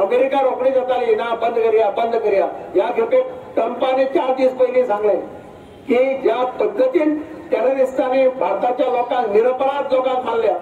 America रोखडी जाताली ना बंद करया बंद करया. ह्या खेपेक ट्रंपाने 4 दीस पयलीं सांगलें की ज्या पद्दतीन टेररिस्टांनी भारताच्या लोकांक निरपराध लोकांक मारल्या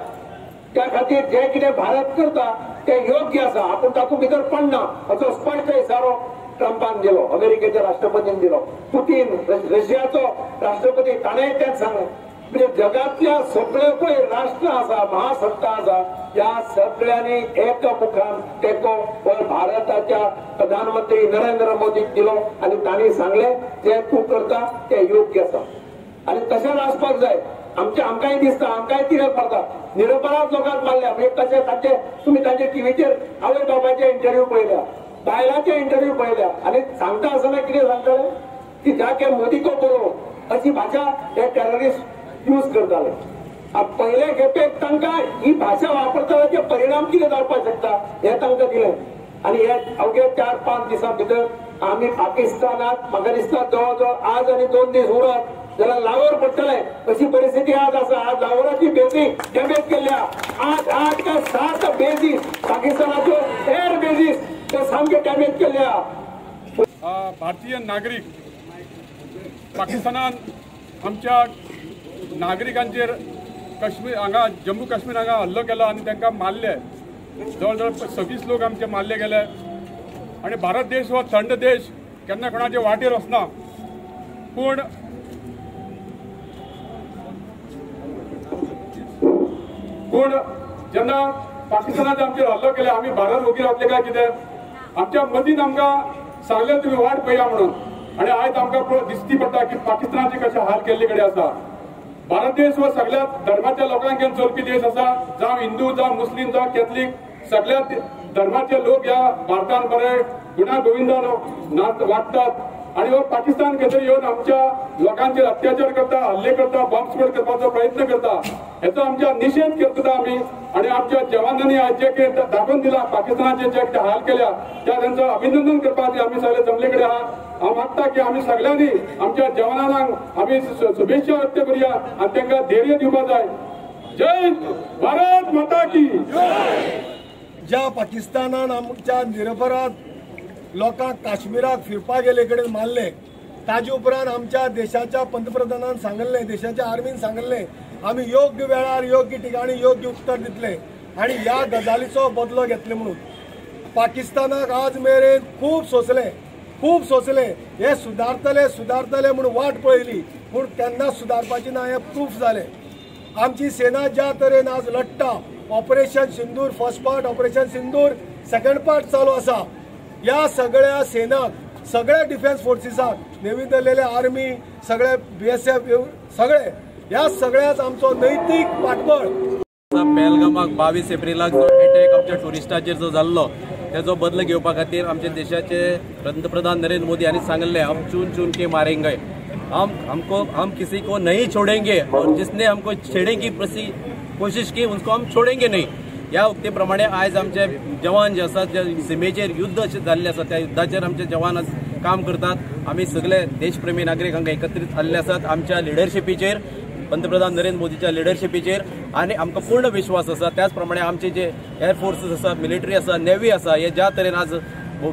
त्या खातीर जे कितें भारत करता ते योग्य आसा, आपूण तातूंत भितर पडना असो स्पश्ट इशारो ट्रंपान दिलो, अमेरिकेच्या राष्ट्रपतीन दिलो. पुतीन रशियाचो राष्ट्रपती ताणें तेंच सांगलें. म्हणजे जगातल्या सगळे पळय राष्ट्र आसा, महासत्ता आसा, ह्या सगळ्यांनी एकमुखान तेंको भारताच्या प्रधानमंत्री नरेंद्र मोदीक दिलो आनी तांणी सांगलें जे तूं करता ते योग्य आसा आनी तशेंच आसपाक जाय. आमच्या आमकांय दिसता, आमकांय तिडक पडटा, निरपराध लोकांक मारल्या. म्हणजे कशें तांचे तुमी तांचे टिव्हीचेर आवय बापायचे इंटरव्यू पळयल्या, बायलांचे इंटरव्यू पळयल्या आनी सांगता आसतना कितें सांगताले की जाके मोदी को बोलो अशी भाशा हे टेररिस्ट यूज करताले. पयले खेपेक तांकां ही भाशा वापरता परिणाम कितें जावपाक शकता हें तांकां दिलें. आनी हे अवघे 4-5 दिसां भितर आमी पाकिस्तानाक म्हाका दिसता जवळ जवळ आज आनी 2 दीस उरत जाल्यार लाहोर पडटलें अशी परिस्थिती आज आसा. आज लाहोराची बेजी डॅमेज केल्ल्या, 8 काय 7 बेजीस पाकिस्तानाच्यो एअर बेजीस ते सामके डॅमेज केल्ल्या. भारतीय नागरीक पाकिस्तानान आमच्या नागरिकांचेर काश्मीर हांगा जम्मू काश्मीर हांगा हल्लो केला आनी तांकां मारले. जवळ जवळ 26 लोक आमचे मारले गेले. आनी भारत देश हो थंड देश, केन्ना कोणाचे वाटेर वचना, पूण पूण जेन्ना पाकिस्तानान आमचेर हल्लो केले आमी भारत वगीर रावतले काय कितें? आमच्या मदीन आमकां सांगलें तुमी वाट पळया म्हणून, आनी आयज आमकां दिसती पडटा की पाकिस्तानाचे कशे हाल केल्ले कडेन आसा. भारत देश हो सगळ्या धर्माच्या लोकांक घेवन चलपी देश आसा, जावं हिंदू जावं मुस्लीम जावं कॅथलीक, सगळ्या धर्माचे लोक ह्या भारतान बरे गुणा गोविंदान नाच वागतात. आनी हो पाकिस्तान खंय येवन आमच्या लोकांचेर अत्याचार करता, हल्ले करता, बॉम्ब स्फोट करपाचो प्रयत्न करता, हेचो आमच्या निशेध करता आमी. आनी आमच्या जवानांनी आज जे कितें दाखोवन दिला, पाकिस्तानाचे जे कितें हाल केल्या त्या तांचो अभिनंदन करपाचे आमी सगळे जमले कडेन आहा. हांव मागता की आमी सगळ्यांनी आमच्या जवानांक आमी शुभेच्छा व्यक्त करुया आनी तांकां धैर्य दिवपाक जाय. जय भारत माता की. ज्या पाकिस्तानान आमच्या निरपराध लोकांक काश्मीराक फिरपाक गेले कडेन मारले ताजे उपरांत आमच्या देशाच्या पंतप्रधानान सांगल्लें, देशाच्या आर्मीन सांगल्लें आमी योग्य वेळार योग्य ठिकाणी योग्य उत्तर दितले आनी ह्या गजालीचो बदलो घेतले म्हणून. पाकिस्तानाक आज मेरेन खूब सोंसलें, खूब सोंसलें, हे सुदारतले सुदारतले म्हूण वाट पळयली पूण केन्नाच सुदारपाची ना हें प्रूफ जालें. आमची सेना ज्या तरेन आज लडटा, operation Sindoor first part, operation Sindoor second part चालू आसा, ह्या सगळ्या सेनाक, सगळ्या डिफेन्स फोर्सीसाक, नेव्ही दलेले आर्मी, सगळे बीएसएफ, सगळे ह्या सगळ्याच आमचो नैतीक पाठबळ. पेहलगामाक 22 एप्रिलाक जो एटॅक आमच्या ट्युरिस्टाचेर जो जाल्लो तेजो बदलो घेवपा खातीर आमच्या देशाचे पंतप्रधान नरेंद्र मोदी हांणी सांगल्लें, हम चुन चुन के मारेंगे, हम किसी को नहीं छोड़ेंगे और जिसने हमको छेड़ने की कोशिश की उसको हम छोड़ेंगे नहीं. ह्या उक्ते प्रमाणे आयज आमचे जवान जे आसात, जे सिमेचेर युद्ध अशें जाल्लें आसा त्या युद्धाचेर आमचे जवान आज काम करतात. आमी सगळे देशप्रेमी नागरीक हांगा एकत्रीत आल्ले आसात आमच्या लिडरशिपीचेर, पंतप्रधान नरेंद्र मोदीच्या लिडरशिपीचेर, आनी आमकां पूर्ण विश्वास आसा. त्याच प्रमाणे आमचे जे एअरफोर्सीस आसा, मिलिटरी आसा, नेव्ही आसा, हे ज्या तरेन आज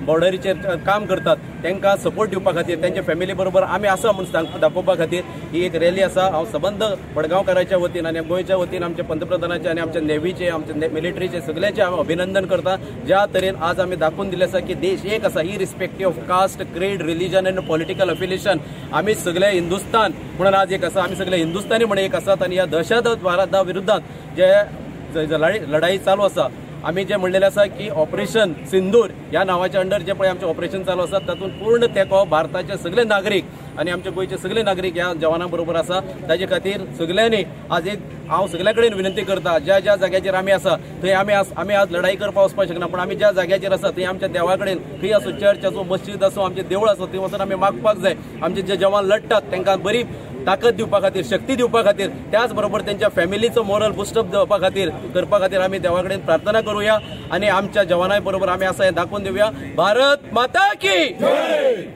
बॉर्डरीचेर काम करतात तांकां सपोर्ट दिवपा खातीर, त्यांच्या फॅमिली बरोबर आमी आसा म्हूण दाखोवपा खातीर ही एक रॅली आसा. हांव सबंद मडगांवकाराच्या वतीन आनी गोंयच्या वतीन आमच्या पंतप्रधानाचे आनी आमच्या नेव्हीचे, आमच्या मिलिटरीचे सगळ्यांचे हांव अभिनंदन करता. ज्या तरेन आज आमी दाखोवन दिलें आसा की देश एक आसा, irrespective of caste, creed, religion and political affiliation, आमी सगळे हिंदुस्तान म्हणून आज एक आसा, आमी सगळे हिंदुस्तानी म्हणून एक आसात. आनी ह्या दहशतवादा विरुद्धात जे लढाई चालू आसा, आमी जे म्हणलेले आसा की ऑपरेशन सिंदूर ह्या नांवाच्या अंडर जे पळय आमचें ऑपरेशन चालू आसा तातूंत पूर्ण तेंको भारताचे सगळे नागरीक आनी आमच्या गोंयचे सगळे नागरीक ह्या जवानां बरोबर आसा. ताजे खातीर सगळ्यांनी आज एक हांव सगळ्या कडेन विनंती करता, ज्या ज्या जाग्याचेर आमी आसा थंय आमी आज लढाई करपाक वचपाक शकना, पूण आमी ज्या जाग्याचेर आसा थंय आमच्या देवा कडेन, खंय आसूं चर्च आसूं, मस्जिद आसूं, आमचें देवूळ आसूं, थंय वचून आमी मागपाक जाय. आमचे जे जवान लढटात तांकां बरी ताकद दिवपा खातीर, शक्ती दिवपा खातीर, त्याच बरोबर त्यांच्या फॅमिलीचो मोरल बुस्टअप दिवपा खातीर करपा खातीर आमी देवा कडेन प्रार्थना करूया आनी आमच्या जवानां बरोबर आमी आसा हें दाखोवन दिवया. भारत माता की जय.